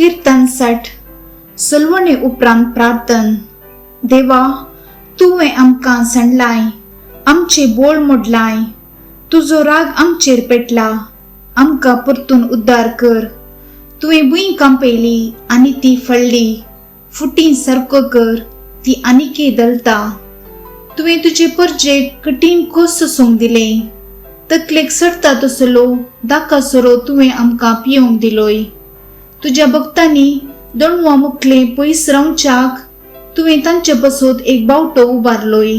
किर्तन 60. सलवणे उपरांत प्रार्थन. देवा, तुवें आमकां सांडलाय, आमचे बोळ मोडलाय. तुजो राग आमचेर पेटला. आमकां परतून उद्धार कर. तुवें भूंय कांपयली आनी ती फळ्ळी. फुटी सारको कर, ती आनीकय दलता. तुवें तुजे परजेक कठीण खोस सोसूंक दिले. तकलेक चडटा तसलो दाका सोरो तुवें आमकां पियोवंक दिलोय. तुज्या भक्तांनी दणवा मुखले पयस रावच्याक तुवें तांचे पासत एक बावटो उबारलोय.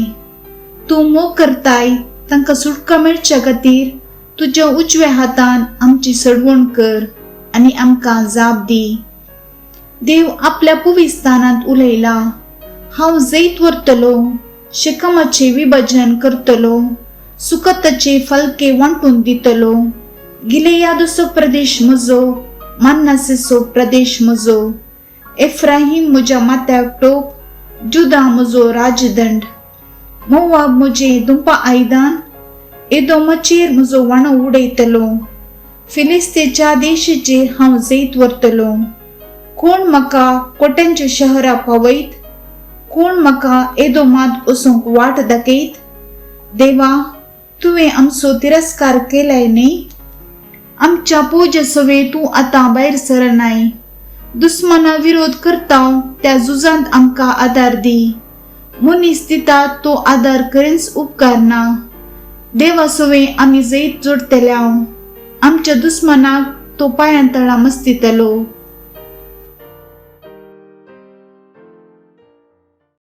तूं मोग करताय तांकां सुटका मेळच्या खातीर तुज्या उजव्या हातान आमची सडवण कर आनी आमकां जाप दी. देव आपल्या पविस्थानांत उलयला. हांव जैत व्हरतलो, शेकमाचें विभाजन करतलो, सुकताचे फालके वांटून दितलो. गिलेयादचो प्रदेश म्हजो, मान्नासेचो प्रदेश म्हजो. एफ्राहीम म्हज्या माथ्याक टोप, जुदा म्हजो राजदंड. मोवाब म्हजें दुंपा आयदान, एदोमाचेर म्हजो वाणो उडयतलो. फिलिस्तेच्या देशाचेर हांव जैत व्हरतलो. कोण म्हाका कोट्यांच्या शहरा पावयत? कोण म्हाका एदोमांत वचूंक वाट दाखयत? देवा, तुवें आमचो तिरस्कार केलाय न्ही? आमच्या पुजा सवे तूं आतां भायर सरनाय. दुस्माना विरोध करता त्या झुजांत आमकां आदार दी. मनीस दिता तो आदार खरेंच उपकारना. देवा सवे आमी जैत जोडटले. आमच्या दुस्मानाक तो पांयां तळा मस्तितलो.